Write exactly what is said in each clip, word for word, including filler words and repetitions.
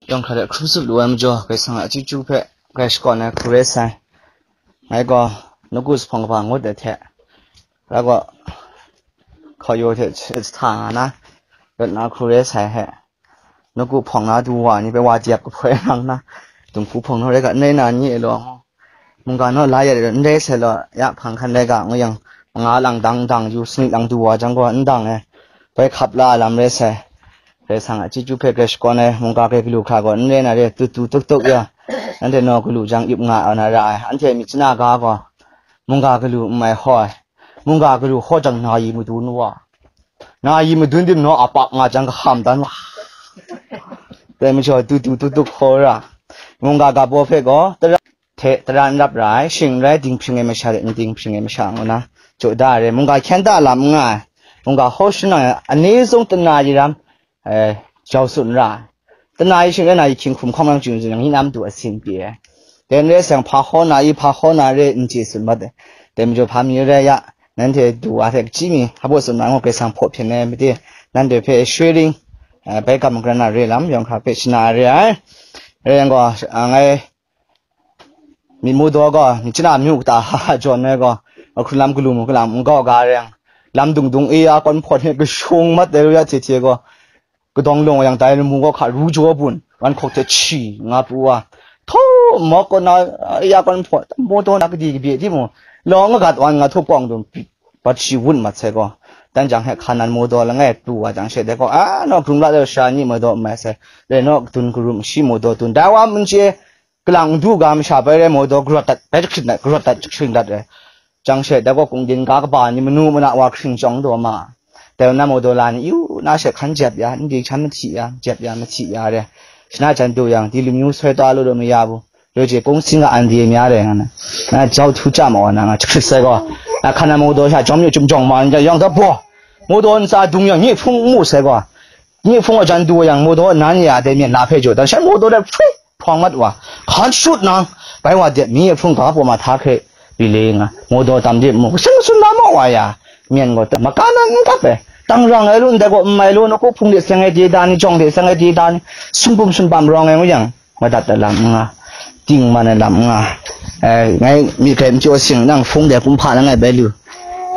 Yawng hkra de hkrum tsup lu ai majaw, Karai Kasang a chyeju hpe grai shakawn ai hku rai sai. Ngai gaw nawku zuphpawng kaba ngut ai hte, ngai gaw hkayo hte hta nga na, rawt na hku rai sai hte, nawku hpawng na du wa ni hpe wa dep kahpoi nang na, dinghku hpawng naw rai ga, n rai na ni e law, mungga naw la ya de, n rai sai law, ya hpang hkan rai ga, ngu yang, manga lang dang dang yu, sanit lang du wa jang gaw, n dang e, bai hkap la ai lam rai sai. Karai Kasang a chyeju hpe grai shakawn ai, mungga hkrai galu hkra gaw, n rai na re, tut tu tuk tuk ya, nanhte naw galu jang yup nga ai na ra ai, anhte myit chana ga gaw, mungga galu n mai hoi, mungga galu hoi jang na yi madun wa, na yi madun dim naw a pak nga jang kaham dan wa, dai majaw, tut tu tuk tuk hoi ra, mungga ga baw hpe gaw, tara hte tara n rap ra ai, shing n rai dinghpring ai masha de n dinghpring ai masha ngu na, jaw da ai re, mungga hkyen da lam n nga ai, mungga hkaw shana ai, ani zung tana yi ram, eh, jau tsun ra ai, tana yi shing rai na yi hkying hkum hkawng yang chyu zun yang, yi nam du asin pyi ai, dai n rai sai, hpa hkaw na yi, hpa hkaw na re n chye tsun mat ai, dai majaw, hpa mi rai ya, nanhte du wa hte, kaji mi hpa baw tsun na ngu, Karai Kasang hpaw hpyen ai made, nanhte hpe sharing, eh, bai gam magran na re lam, yawng hkra hpe shana re ai, rai yang gaw, ah, ngai myit mu daw gaw, myit chana myu kata ha ha jawn ai gaw, a hkrun lam galu mu galam n gau ga reng, lam dung dung e ya kawn hpawt hte kashung mat ai ru ya hte hte gaw, kadawng lawng yang dai lamu gaw hka ru jaw bun, wan hkawk hte hti nga pru wa, htaw mawk kaw na, e ya kawn hpawt, mu daw na kadi kabye di mu, lawng agat wan nga htaw pawng dum, bat shi wun mat sai gaw, dan jang hte hka nan mu daw langai pru wa jang she, dai gaw, a, naw hkrung la de sha ni mu daw n mai sai, dai naw kadun karum shi mu daw dun, dai wa n chye, kalang n du ga masha bai rai maw daw, garawt dat, bai jahkrit dat, garawt dat, jahkring dat ai. Jang she, dai gaw kungdin ga kaba ni manu mana wa hkring chyawng daw ma. Dai na maw daw la ni, yu, na she hkan jep ya, n ding htan mahti ya, jep ya, mahti ya re. Shana jan du yang, di lumyu soi ta lu lu maya bu. Lo je kung sing ga an di mya re nga na. Na jau htu cha ma wa na nga, jahkrit sai gaw. Na hkan na maw daw sha, jawm yu chyum jawng ma, n ja yawng da baw. Maw daw n tsa dung yang, nyi hpung n mu sai gaw. Nyi hpung a jan du yang, maw daw nan ya, dai myen la hpe jaw, dan shai maw daw dai hpui. Hpawng mat wa, hkan shut nang, bai wa dep mi e hpung ga pawma hta hkre, ri le nga, mu daw tam de mu, sun sun na maw wa ya, myen gaw, maka nan n kap e, tang rang ai lu, ndai gaw n mai lu, na ku hpung de seng ai de da ni, jawng de seng ai de da ni, sun bum sun bam rawng ai ngu yang, madat ai lam n nga, ting man ai lam n nga, eh, ngai myit hkrai n pyaw sing, nang hpung de kumhpa langai bai lu,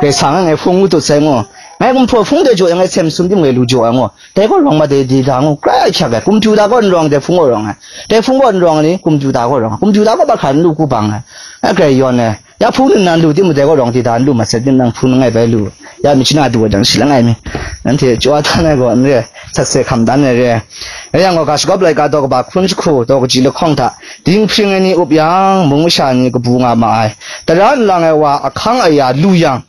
Karai Kasang ngai hpung ngu tut sai ngu, ngai kumhpaw hpung de jaw ai, ngai sem sum tim ngai lu jaw ai ngu, Dai gaw rawng ma dai di da ngu, grai ahkyak ai, kumtu da gaw n rawng, dai hpung gaw rawng ai. Dai hpung gaw n rawng ai ni, kumtu da gaw rawng ai. Kumtu da gaw bahkan n lu ku bang ai. A grai yawn ai. Ya hpung nnan lu timung dai gaw rawng di da n lu ma sat, nang hpung langai bai lu. Ya mi china du wa jang shi langai mi. Nanhte chyawa dan ai gaw n re, sat se hkam dan ai re. Rai yang gaw, ga shagawp laika daw kaba hkun jahku, daw kaji lahkawng hta, dinghpring ai ni up yang, mung masha ni kabu nga ma ai. Tara nlang ai wa ahkang aya lu yang,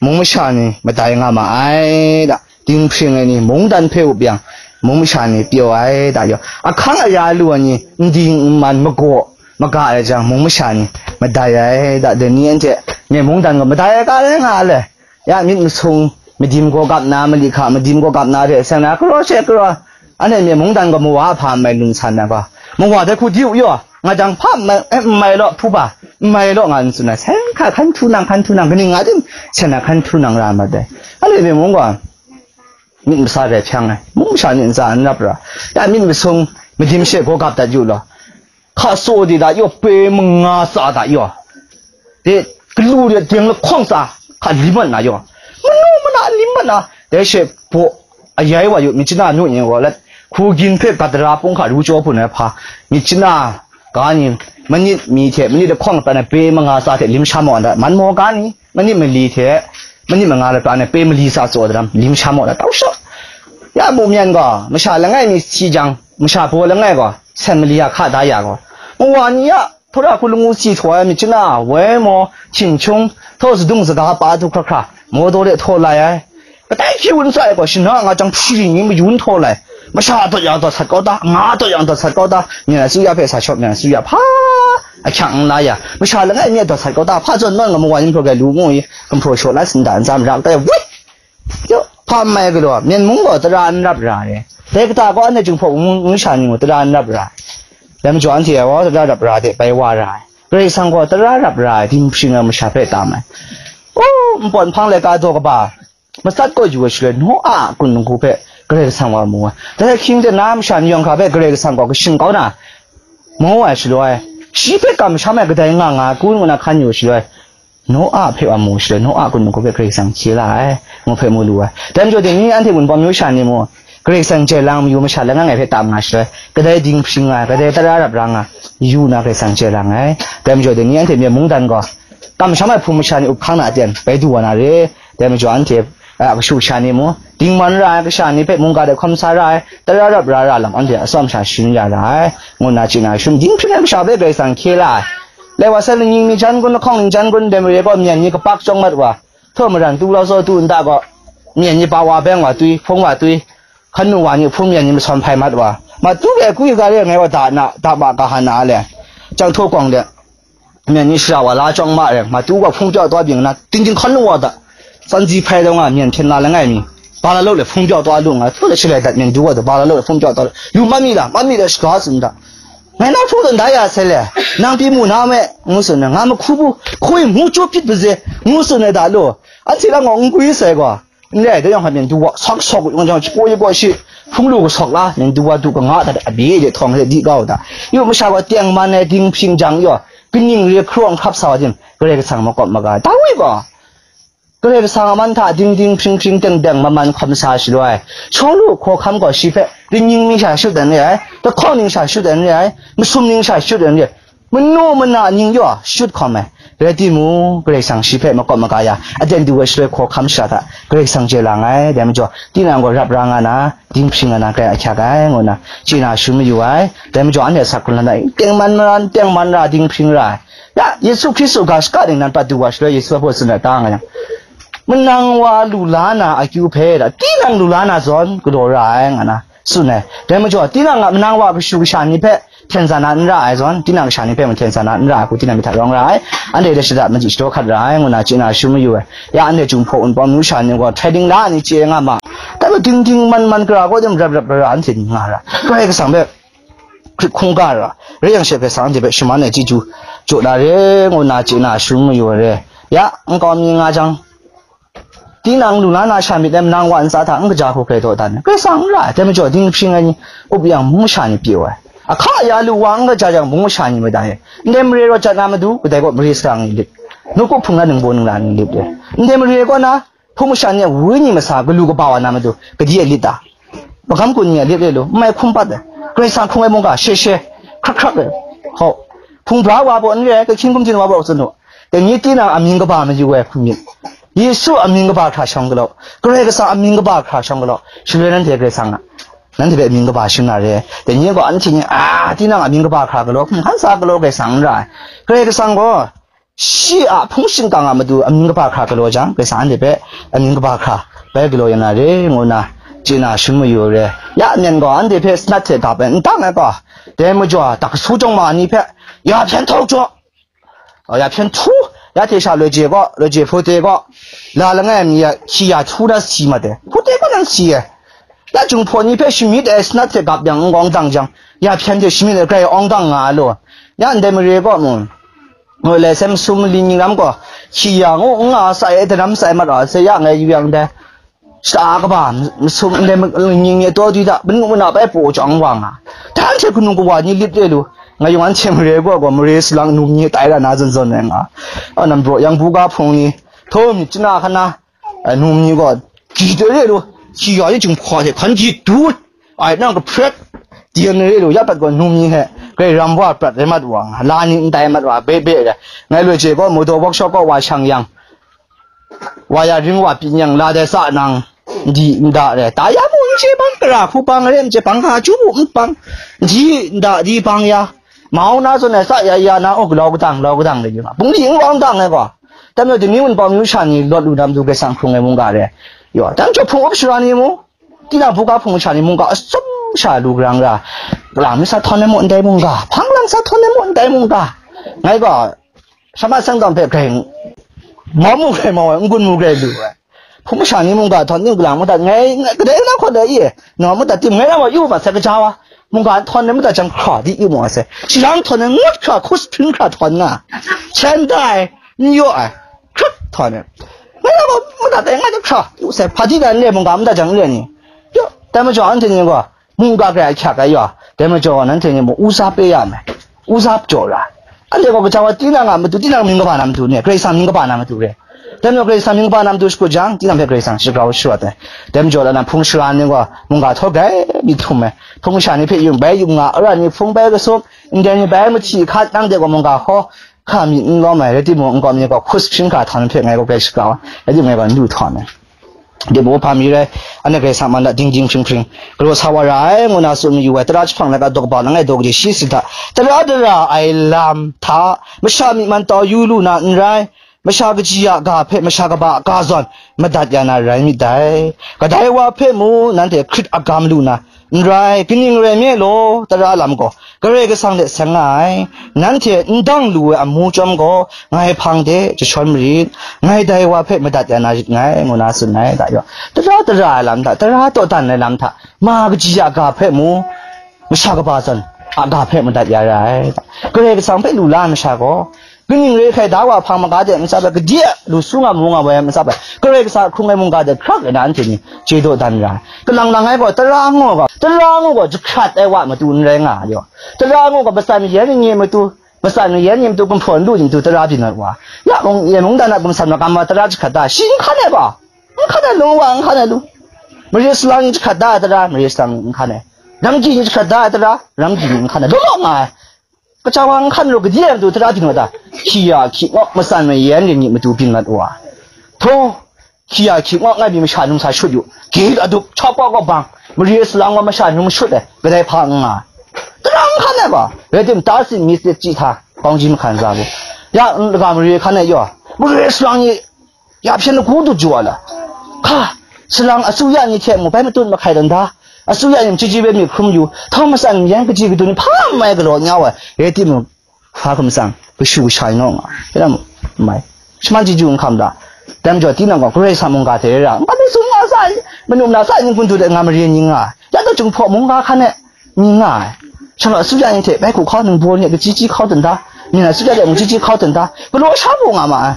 mung masha ni madai nga ma ai da, dinghpring ai ni mungdan hpe up yang, mung masha ni pyaw ai da yaw, ahkang aya lu ai ni n ding n man magaw maga ai jang, mung masha ni madai ai da, dai ni anhte myen mungdan gaw madai ai ka rai nga le, ya myit masung, madim gaw gap na, mali hka madim gaw gap na hte seng na, karaw she karaw, anhte myen mungdan gaw mawa hpa n mai lun san na gaw, mawa dai hku di u yaw, nga jang hpa n mai, eh, n mai law, hpu ba, n mai law, nga n tsun ai, seng hka hkan htu nang, hkan htu nang, kaning nga tim, seng na hkan htu nang ra mat ai. Anhte myen mung gaw, myit masa rai hpyang ai, mung masha ni ntsa n rap ra, ya myit masung, madim she gaw gap dat yu law, hka tsaw di da yaw, pe manga tsa da yaw, de, galu de, deng lahkawng tsa, hka li mat na yaw, manu mana li mat na, dai she baw, ayai wa yu, myit chana nu yin gaw, lat, hku gin hpe gat dara pung hka ru chyaw hpun ai hpa, myit chana ga ni, manit mi hte manit lahkawng lapran ai pe manga tsa hte lim sha maw ai, man maw ga ni, manit mali hte manit manga lapran ai pe mali tsa tsaw ai daram lim sha maw ai, tau sha. Ya mu myan gaw, masha langai mi si jang, masha baw langai gaw, sen mali ya hka da ya gaw, mawa ni ya, Hpawra hku lamu si htaw ai myit chana, woi maw, hkying hkyung, htaw sadung saga pa du hkra hkra, maw daw de htaw lai ai. Kadai hpyi wun sa ai gaw, shana nga jang hpyi ring ni mayun htaw lai. Masha dawt yang dawt sat kau ta, nga dawt yang dawt sat kau ta, myen ai tsu ya hpe sa shawt, myen ai tsu ya hpa ahkyak n la ya. Masha langai mi a dawt sat kau ta, hpa zawn nawn nga mawa yin hpraw gai lu mu i, gumhpraw shaw la sin da, n tsam ra tai, woi! Yo, hpa n mai galaw, myen mung gaw tara n rap ra ai. Dai kata gaw, anhte Jinghpaw mung, mung sha ni mung tara n rap ra ai. Dai majaw, anhte gaw tara rap ra de, bai wa ra ai. Karai Kasang gaw tara rap ra ai, dinghpring ai masha hpe tam ai. O, npawt nhpang laika daw kaba, matsat kaw yu ai shaloi, Noa a kun lahku hpe, Karai Kasang wa mu ai. Dai hkying de na masha ni yawng hkra hpe Karai Kasang gaw kashin kau na, mu ai shaloi, shi hpe kamsham ai kadai nga nga ai kun ngu na hkan yu shaloi, Noa hpe wa mu shaloi, Noa kun mahku hpe Karai Kasang hkye la ai, ngu hpe mu lu ai. Dai majaw, dai ni anhte Wunpawng myu sha ni mu, Karai Kasang jai lang mayu masha langai ngai hpe tam nga shaloi, kadai dinghpring nga ai, kadai tara rap ra nga, yu na Karai Kasang jai lang ai. Dai majaw, dai ni anhte myen mungdan gaw, kamsham ai hpung masha ni up hkang na aten, bai du wa na re. Dai majaw, anhte a kashu kasha ni mu, dingman ra ai kasha ni hpe mungga de hkawm sa ra ai, tara rap ra ra lam anhte atsawm sha sharin ya ra ai, ngu nna chye na, shum dinghpring ai masha hpe Karai Kasang hkye la ai. Lai wa sai, lanying mi jan gun, lahkawng ning jan gun, dai mare gaw myen ni kapak chyawng mat wa, htaw maran tu lau saw tu nta gaw, myen ni pa wa beng wa twi, hpung wa twi, hkan nu wa ni hpung myen ni masawn hpai mat wa, matu e kui ga re ngai wa da na, da ma ga ha na le, chyang htaw kawng de, myen ni shara wa la chyawng ma reng, matu gaw hpung pyaw taw byin nna, ting ting hkan lu wa da, tsan zi hpai daw nga, myen hpyen la langai mi, ba la lo le hpung pyaw taw lu nga, tu le shalai dat myen du wa da, ba la lo le hpung pyaw taw lu, yu ma mi la, ma mi la shaga tsun da. Ngai na hpung taw ndai ya sai le, nang pyi mu na me, ngu tsun na, nga mahku bu, hkoi mu chyu pyit pazet, ngu tsun na da lu, anhte la ngaw n gwi sai gaw, n rai, dai yawng hkra myen du wa, sak sawk u, yawng jang, shapaw yi gaw shi, hpung lu gasawk la, myen du wa du kanga hta de, abi de htawng de di kau da. Yu masha gaw tengman ai dinghpring jang yaw, kaning re hkrawng hkap sa wa jin, Karai Kasang makawp maga, Dawi gaw, Karai Kasang a man hta ding ding hpring hpring teng teng maman hkawm sa shaloi, Shawlu hkawhkam gaw shi hpe, lanying ning sha shut dan re ai, lahkawng ning sha shut dan re ai, masum ning sha shut dan re ai, manu mana ning yaw shut hkawm ai. Rai timung, Karai Kasang shi hpe makawp maga ya, aten du ai shaloi hkawhkam shara hta, Karai Kasang chye lang ai, dai majaw, tinang gaw rap ra nga na, dinghpring nga na, grai ahkyak ai, ngu na, chye na shun mayu ai, dai majaw, anhte asak hkrun hkra na, tengman mara, tengman ra, dinghpring ra ai. Ya, Yesu Hkristu ga shaka ning nan pat du wa shaloi, Yesu hpe tsun ai ta nga yang, manang wa lu la na akyu hpe, da, tinang lu la na zawn, galaw ra ai, nga na, tsun ai. Dai majaw, tinang a manang wa kashu kasha ni hpe hten sa na n ra ai zawn, tinang kasha ni hpe mung hten sa na n ra ai hku, tinang myit hta rawng ra ai, anhte hte shada machyi shadaw hkat ra ai, ngu na chye na shun mayu ai. Ya, anhte Jinghpaw Wunpawng myu sha ni gaw, hkrai ding la ni chye nga ma, dai majaw, ding ding man man gara gaw, dem rap rap gara anhte ni nga ra, Karai Kasang hpe hkrit hkungga ra, rai yang she hpe sa anhte hpe shaman ai chyeju jaw na re, ngu na chye na shun mayu ai re. Ya, nkau mi nga jang, tinang lu la na sha myit ai manang wa ntsa hta n kaja hku hkrai daw dan ai, Karai Kasang n ra ai, dai majaw dinghpring ai ni, up yang mung masha ni pyi wa ai. Ahka ya lu wa n kaja jang mung masha ni madan ai. Ndai mare rawt jat na matu, kadai gaw mare salang ni lit, nawku hpung na ningbaw ningla ni lit ai. Ndai mare kaw na, hpung masha ni a wenyi masa galu kaba wa na matu, kadi e lit ta? Magam kun ni a lit le lu, n mai hkum pat ai. Karai Kasang hkrung ai mungga, she she, hkrak hkrak ai. Hau. Hpung bra wa baw n re ai, kahkying hkum htin wa baw tsun u. Dai ni tinang amying kaba mayu ai hku myit. Yesu amying kaba hkra shawng galaw, Karai Kasang amying kaba hkra shawng galaw, shaloi nanhte Karai Kasang a, nanhte hpe amying kaba shim na re. Dai ni gaw anhte ni, a, tinang amying kaba hkra galaw, hkum hkan sa galaw Karai Kasang n ra ai. Karai Kasang gaw, shi a hpung shingkang a matu amying kaba hkra galaw jang, Karai Kasang anhte hpe amying kaba hkra bai galaw ya na re, ngu na chye na shun mayu ai re. Ya, myen gaw anhte hpe sanat hte gap ai n tang ai gaw, dai majaw, dakasu chyawm ma ni hpe, ya hpyen htau jaw, ya hpyen htu, ya hte sha loi je gaw, loi je hpawte gaw, la langai mi ya hkyi ya htu na si mat ai. Hpawte gaw nang si ai. Ya Jinghpaw ni hpe shamyit ai sanat hte gap yang n awng dang jang, ya hpyen hte shamyit ai grai awng dang nga ai law, ya ndai mare kaw mung, ngai lai sai masum mali ni lam gaw, hkyi ya ngu n nga sa ai, daram sa ai mat wa sai, ya ngai yu yang dai, shata kaba, masum ndai ma-, ni ni taw di da, manu mana bai pru chyawm wa nga. Hta hte kanu kawa ni lit re lu, nga yung anhte mare gaw gaw, mare salang num ni tai ra na zawn zawn ai nga. A, nam braw yang buga hpung ni, htaw myit chana hkana, ai, num ni gaw, hkyi de re lu, hkyi ya ni jinghpaw hte hkan hkyi du, ai, nang kahpret, di re lu, ya pat gaw num ni hte, grai ram wa prat rai mat wa nga, la ni n tai mat wa, be be re. Ngai loi je gaw, motor workshop kaw wa shang yang, wa ya ring wa pyi nyang la dai sa nang, di nda re, ta ya mu n chye bang, kara hku bang re n chye bang, ha chu mu n bang, di nda di bang ya, mau na zawn ai sa ya ya na, o, galau gadang, lau gadang re yu nga, bungli n wang dang ai gaw, dai majaw dai ni Wunpawng myu sha ni lawt lu na matu Karai Kasang hkrung ai mungga re, yaw, dai majaw hpung up shara ni mu, tinang buga hpung sha ni mungga atsum sha lu garang ra, kalang mi sa htawn ai mu ndai mungga, hpang lang sa htawn ai mu ndai mungga, ngai gaw, Shama Sangdawng hpe grai, mau mu grai mau ai, n-gun mu grai lu ai. Hpung masha ni mungga htawn ning galang madat ngai, ngai, kadai na hkaw dai i, naw madat tim ngai na wa yu ma sai kaja wa, mungga htawn ai madat jang hkra di yu mu ai sai. Shilang htawn ai ngut hkra, hkus hpring hkra htawn nga, chen da ai, n yaw ai, hkrat htawn ai. Ngai na wa madat ai, ngai na hkra yu sai, hpa di na n re mungga madat jang n re ni. Yaw, Dai majaw, anhte ni gaw, mungga grai ahkyak ai yaw, dai majaw, nanhte ni mung u za pe ya me, u za jaw ra. Anhte gaw, gaja wa tinang a matu, tinang mying kaba na matu ni, Karai Kasang mying kaba na matu re. Dai majaw, Karai Kasang mying kaba na matu shakut jang, tinang hpe Karai Kasang shagrau sharawt ai. Dai majaw, lana hpung shara ni gaw, mungga htaw grai myit htum ai. Hpung sha ni hpe yung bai, yung nga, ara ni hpung bai kasum, ndai ni bai mahti hkat, nang de gaw mungga hkaw, hka myit n lawm ai, rai timung, nkau mi gaw hkus hpring hka htawng hpe ngai gaw grai shagrau ai, rai timung, ngai gaw n lu htawn ai. Dai majaw hpa mi rai, anhte Karai Kasang man da ding ding hpring hpring, galaw sa wa ra ai, ngu na tsun mayu ai, tara jahpang laika daw kaba langai daw kaji shi sit hta, tara dara ai lam hta, masha myi man tau yu lu na n rai, masha kaji a ga hpe masha kaba a ga zawn madat ya na rai myit dai. Kadai wa hpe mung nanhte hkrit agam lu na, n rai, kaning rai nme law, tara lam gaw Karai Kasang hte seng nga ai. Nanhte n dang lu ai amu chyawm gaw, ngai hpang de jashawn marit, ngai dai wa hpe madat ya na rit nngai, ngu na tsun ai. Da yaw, tara dara ai lam hta, tara dawdan ai lam hta, ma kaji a ga hpe mung, masha kaba zawn a ga hpe madat ya ra ai. Karai Kasang hpe lu la ai masha gaw, kaning re hkai da wa hpang maga de n tsap ai, gade a lu su nga mu nga wai n tsap ai, Karai Kasang a hkrung ai mungga de hkrak ai na, anhte ni chye dawdan ra ai. Kalang lang ai gaw, tara ngu gaw, tara ngu gaw jahkrat ai wa matu n rai nga ai yaw. Tara ngu gaw matsan mayan ni matu, matsan mayan ni matu, gumhpraw n lu ni matu tara byin ai wa. Ya mung, ya mungdan a gumsam makam wa tara jahkrat da, shi n hkan ai gaw, n hkan ai lu wa, n hkan ai lu. Mare salang ni jahkrat da ai tara, mare salang ni n hkan ai. Ramji ni jahkrat da ai tara, ramji ni n hkan ai. Law law nga ai. Kaja wa n hkan lu, gade ai matu tara byin wa ta? Hki ya hki ngawk, matsan mayan ring ni matu byin mat wa. Htaw, hki ya hki ngawk ngai pyi masha num sa shut yu. Gik adup, chawp kawk bang, mari salang wa masha num shut ai, kadai hpa n nga ai. Tara n hkan ai ba? Rai tim, ta sin mi sit chyi hta, kawng ji mahkan za bu. Ya, n-, laga mari hkan ai yaw, mari salang ni ya hpyen lagu dut jaw ai la? Hka, salang asuya ni hte mung bai matut mahkai dan da, asuya ni machyi chye mi hkrum yu, htawng matsan mayan kaji kadu ni hpa n mai galaw nyau ai, rai timung, hpa hkum tsang, kashu kasha ni naw nga, rai na mu, n mai, shaman chyeju n hkam da, dai majaw tinang gaw Karai Kasang mungga hte rai ra, n-, manu tsun nga sa ai, manu mala sa ai, ning kun du de nga mare ni nga ai, ya taw, Jinghpaw mungga hkan e ni nga ai, shaloi asuya ni hte bai hku hkau, ningbaw ni a kachyi chyi hkau dan da, ni na asuya de mung chyi chyi hkau dan da, galaw sha bu nga ma ai.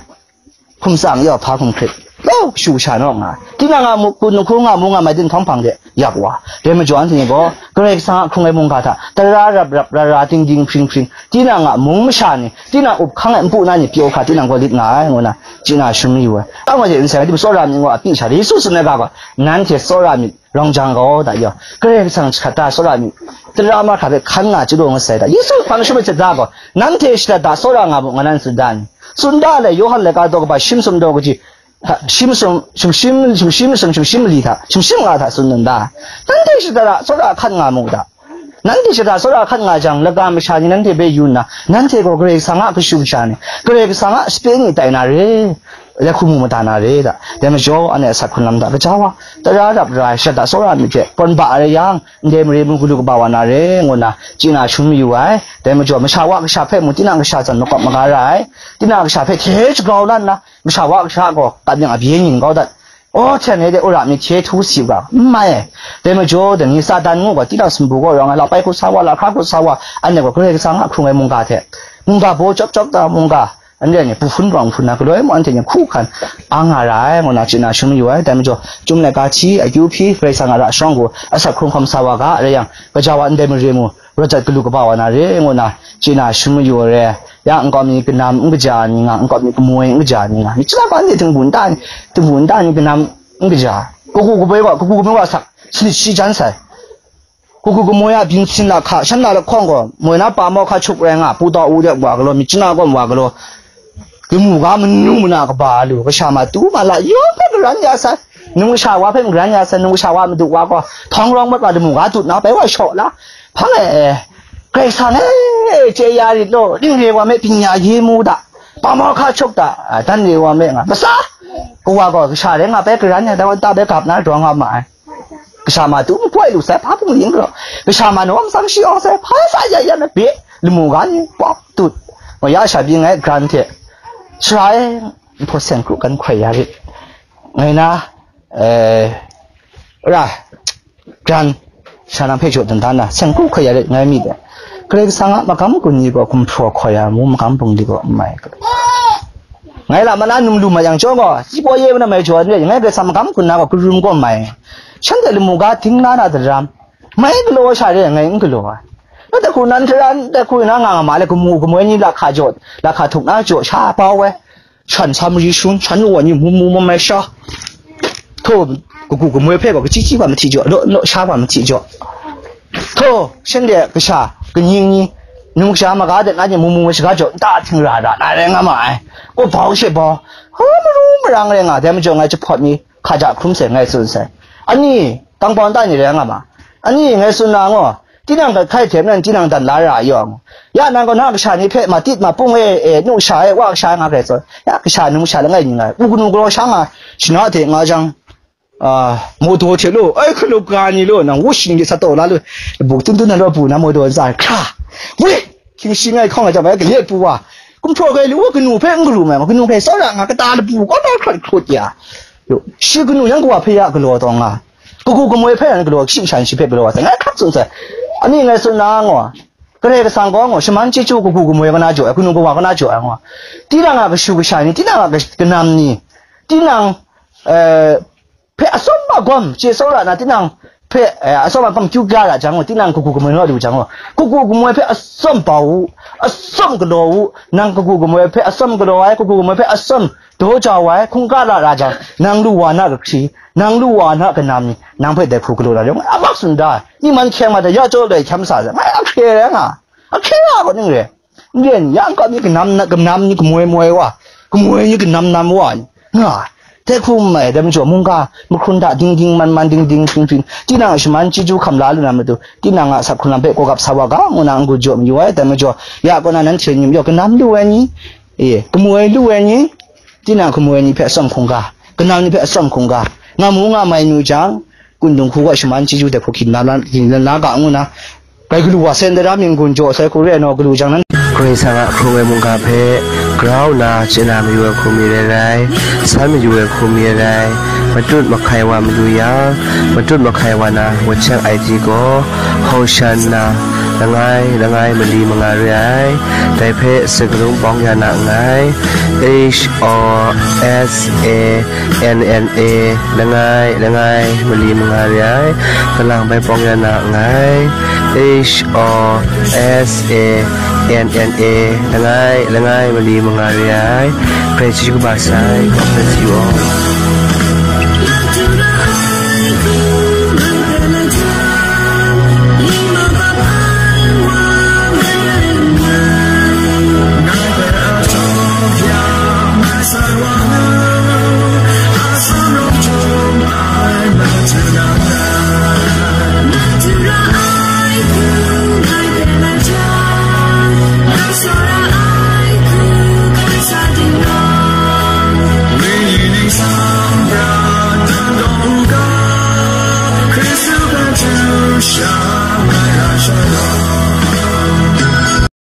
Hkum tsang yaw hpa hkum hkrit, law kashu kasha naw nga, tinang a mukun nhku nga mu nga mai din htawng hpang de yak wa. Dai majaw anhte ni gaw Karai Kasang a hkrung ai mungga hta tara rap rap, ra ra, ting ting, hpring hpring, tinang a mung masha ni, tinang up hkang ai npu na ni pyaw hkra tinang gaw lit nga ai, ngu na chye na sum yu ai. Kang wa hte n sai, rai tim, tsawra myit ngu a pyi sha, Yesu tsun ai ga gaw, nanhte tsawra myit rawng jang gaw, da yaw, Karai Kasang jahkrat da tsawra myit, tara mahkra hpe hkan nga chyalu ngut sai, da, Yesu hpang shawng myit hte da gaw, nanhte shada da tsawra nga mu, nga nan tsun da ni? Tsun da le, Yawhan laika daw kaba shim sum daw kaji hta, shim sum, shim shim, shim shim sum, shim shim mali hta, shim shim nga hta tsun dan da. Nanhte shada da tsawra hkan nga mu da. Nanhte shada tsawra hkan nga jang, laga masha ni nanhte hpe yu nna, nanhte gaw Karai Kasang a kashu kasha ni, Karai Kasang a sape ni tai na re, ya hku mu mada na re da. Dai majaw, anhte a sat hkrung lam hta, gaja wa, tara rap ra ai, shada tsawra myit hte, kawn ba ai rai yang, ndai mare mung galu kaba wa na re, ngu nna chye na sum mayu ai. Dai majaw, masha wa kasha hpe mung, tinang kasha zawn makawp maga ra ai, tinang kasha hpe hte shagrau la nna, masha wa kasha gaw, kap yang a bye ning kau dat, aw, hten e de wora myit hte htu si u ga, n mai ai. Dai majaw, dai ni Satan ngu gaw, tinang sumpu gaw rawng ai, la pai hkut sa wa, la hkra hkut sa wa, anhte gaw Karai Kasang a hkrung ai mungga hte, mungga baw chyawp chyawp da mungga, anhte ni hpu hpun rawng hpun na, galoi mung anhte ni hku hkan ang nga ra ai, ngu na chye na sum mayu ai. Dai majaw, Chyum laika hti, akyu hpyi, Karai Kasang a ra sharawng gaw, asak hkrung hkawm sa wa ga, rai yang, gaja wa ndai mare mu, rawt jat galu kaba wa na re, ngu na chye na sum mayu ai re. Ya nkau mi kanam n kaja ni nga, nkau mi kamoi n kaja ni nga, myit chara gaw anhte htingbu nta ni, htingbu nta ni kanam n kaja, kagu kaboi gaw, kagu kamoi gaw sak, sanit shi jan sai. Kagu kamoi a byin sin lahka, shan na lahkawng gaw, moi na pa mau hka chup rai nga, pu tau u de wa galaw, myit chara gaw wa galaw, kamu ga manu mana kaba lu, kasha matu ma la, yawng hpe garan ya sai. Num kasha wa hpe magaran ya sai, num kasha wa madu wa gaw, htawng rawng mat wa lamu ga dut na, bai wa shaw la. Hpang e, Karai Kasang e, chye ya rit law, ning re wa me, pyinya ye mu da, pa mau hka chup da, a, dan re wa me nga, masa, kawa gaw kasha rai nga, bai garan ya, dai wa ta bai gap na, daw nga ma ai. Kasha matu n koi lu sai, hpa bungli n galaw, kasha ma naw matsang shi awng sai, hpa sa ya ya na be, lamu ga ni, pawk tut, wa ya sha byi ngai, garan hte, sara e, nhpaw seng kru kan hkoi ya rit. Ngai na, eh, ra, gran, sha nang hpe jaw dan dan na, seng kru hkoi ya rit ngai myit dai. Karai Kasang a magam gun ni gaw gumhpraw hkoi ya mu, magam bungli gaw n mai. Ngai la mana num lu ma yang chyawm gaw, si paw ye mana mai jaw n rit, ngai Karai Kasang magam gun na gaw karum gaw mai. Shanhte lamu ga ding la na daram. Mai galaw sha re ngai n galaw ai. Na dai hku nan htaran, dai hku na nga nga ma le, gamu gamoi ni lahka jaw, lahka htuk na jaw sha bau ai. Shan sa mari shun, shan wa ni mu mu mamai sha. Hto, kagu gamoi hpe gaw kachyi chyi wa mahti jaw, law, law sha wa mahti jaw. Hto, shanhte kasha, kanying ni, num kasha maga de na ni mu mu shaga jaw, nta htingra ra, na rai nga ma ai. Ko bau she bau, ha, maru marang rai nga, dai majaw ngai jahpawt mi, hka ja hkrum sai, ngai tsun sai. Ani, kangpawng ta ni rai nga ma. Ani, ngai tsun na ngo, tinang hkai hte maren tinang dan la ra ai yawng. Ya nang gaw na kasha ni hpe matit mapung e, e, nu sha e, wa kasha e nga hkrai tsun. Ya kasha num kasha langai ni nga, u kanu galaw sha nga, shana hte nga jang, a, modo hte lo, ai, hkalup ga ni lo, nang wu shing de sa taw la lo, buk tun tun na lo bu na modo ntsa, hkra, wi, hkying shi ngai hkawng ai jang, ai, kale pu wa, kumhpraw kai lu, kanu hpe n garu mai, kanu hpe tsawra nga, kata labu, kaw na hkrat hkrut ya. Yo, shi kanu yang kawa hpe ya galaw taw nga, kagu kamoi hpe nan galaw, shi shan shi hpe galaw wa sa, ngai hkrak tsun sai. Ani ngai tsun na ngo, Karai Kasang gaw ngo, shaman chyeju kagu kamoi kana jaw ai, kanu kawa kana jaw ai ngo. Tinang a kashu kasha ni, tinang a kash-, kanam ni, tinang, eh, hpe atsawm agawm chye tsawra na, tinang hpe, eh, atsawm agawm kyu kya ra jang ngo, tinang kagu kamoi naw lu jang ngo, kagu kamoi hpe atsawm bau u, atsawm galaw u, nang kagu kamoi hpe atsawm galaw ai, kagu kamoi hpe atsawm daw jau ai, hkungga la ra jang, nang lu wa na kahkri, nang lu wa na kanam ni, nang hpe dai hku galaw na rawng, a mak tsun da, ni man hkyeng ma da, ya jaw loi hkyam sa, ngai a hkye rai nga, a hkye ra gaw ning re. N re ni, ya nkau mi kanam na, kanam ni kamoi moi wa, kamoi ni kanam nam wa ni, nga, dai hku mai, dai majaw mungga, mahkrun da, ding ding, man man, ding ding, hpring hpring, tinang a shaman chyeju hkam la lu na matu, tinang a sap hkrun lam hpe kawgap sa wa ga, ngu na n-gun jaw mayu ai, dai majaw, ya kaw na nanhte ni majaw, kanam lu ai ni, e, kamoi lu ai ni, tinang kamoi ni hpe atsawm hkungga, kanam ni hpe atsawm hkungga, nga mu nga mai nu jang, kundung hku gaw shaman chyeju dai hku hkin na, hkin na ga ngu na, bai galu wa sen dai ra mying gun jaw sai hku re ai naw, galu jang nan. Karai Kasang a hkrung ai mungga hpe grau nna chye na mayu ai hku mi rai rai, san mayu ai hku mi rai rai, matut mahkai wa mayu yang, matut mahkai wa na wacheng ai ti gaw, Hoshanna, langai, langai mali manga re ai, dai hpe sakarung bawng ya na nngai, H O S A N N A, langai, langai mali manga re ai, kalang bai bawng ya na nngai, H O S A N N A, langai, langai mali manga re ai, Karai chyeju kaba sai, God bless you all.